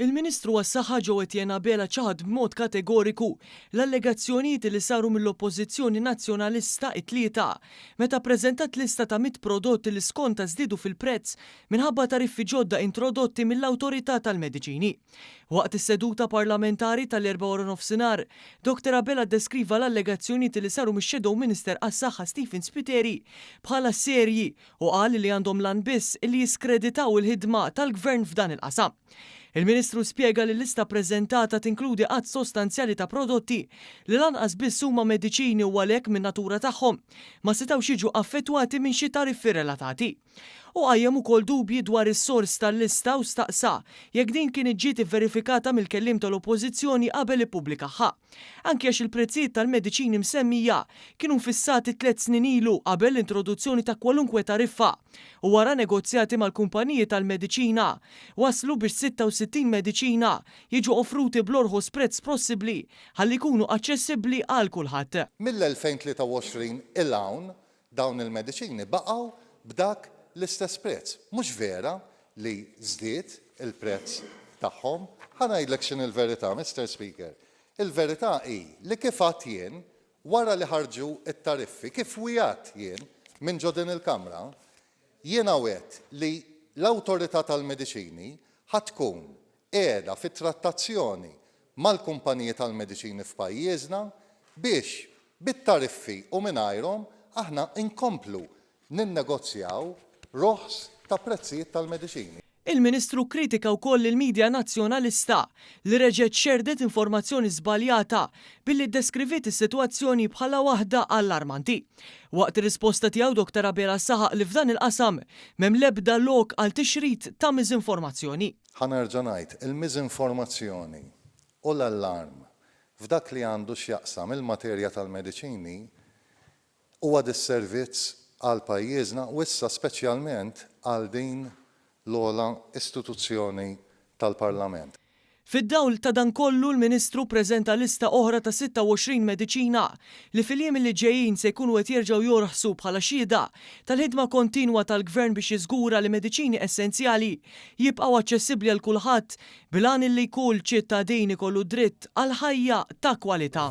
Il-Ministru għas-Saħħa Jo Etienne Abela ċaħad b'mod kategoriku l-allegazzjonijiet li saru mill-Oppożizzjoni Nazzjonalista it-Tlieta meta ppreżentat lista ta' mitt prodott li skontha żdiedu fil-prezz minħabba tariffi ġodda introdotti mill-Awtorità tal-Mediċini. Waqt is-seduta parlamentari tal-Erbgħa waranofsinhar, Dottor Abela ddeskriva l-allegazzjonijiet li saru mix-Shadow Minister għas-Saħħa Stephen Spiteri bħala serji u qal li għandhom l-għan biss li jiskreditaw il-ħidma tal-Gvern f'dan il-qasam. Il-Ministru spjega li l-lista ppreżentata tinkludi għadd sostanzjali ta' prodotti li lanqas biss huma mediċini u għalhekk min-natura tagħhom ma setgħux jiġu affettwati minn xi tariffi relatati. Hu qajjem ukoll dubji dwar is-sors tal-lista u staqsa jekk din kinitx ġiet ivverifikata mill-kelliem tal-Oppożizzjoni qabel ippubblikaha. Anki għax il-prezzijiet tal-mediċini msemmija kienu nfissati tlett snin ilu qabel l-introduzzjoni ta' kwalunkwe tariffa u wara negozjati mal-kumpaniji tal-mediċina wasslu biex 66 mediċina jiġu offruti bl-orħos prezz possibbli ħalli jkunu aċċessibbli għal kulħadd. Mill-2023 'il hawn dawn il-mediċini baqgħu b'dak l-istess prezz. Mhux vera li żdied il-prezz tagħhom. Ħa ngħidlek x'inhi l-verità, Mister Speaker. Il-verità hi li kif għedt jien, wara li ħarġu t-tariffi, kif wiegħedt jien minn ġo din il-Kamra, jiena wegħedt li l-Awtorità tal-Mediċini ħa tkun qiegħda fi trattazzjoni mal-kumpaniji tal-mediċini f'pajjiżna biex bit-tariffi u mingħajrhom aħna nkomplu ninnegozjaw roħs ta' prezzijiet tal-mediċini. Il-Ministru kkritika wkoll lill-media Nazzjonalista li reġgħet xerrdet informazzjoni żbaljata billi ddeskriviet is-sitwazzjoni bħala waħda allarmanti. Waqt ir-risposta tiegħu Dottor Abela saħaq li f'dan il-qasam m'hemm l-ebda lok għal tixrid ta' miżinformazzjoni. Ħa nerġa' ngħid, il-miżinformazzjoni u l-allarm f'dak li għandu x'jaqsam il-materja tal-mediċini Huwa disservizz għal pajjiżna u issa speċjalment għal din l-ogħla istituzzjoni tal-Parlament. Fid-dawl ta' dan kollu l-Ministru ppreżenta lista oħra ta' 26 mediċina li fil-jiem li ġejjin se jkunu qed jerġgħu jorħsu bħala xhieda tal-ħidma kontinwa tal-Gvern biex jiżgura li mediċini essenzjali jibqgħu aċċessibbli għal kulħadd bil-għan illi kull ċittadin ikollu dritt għal ħajja ta' kwalità.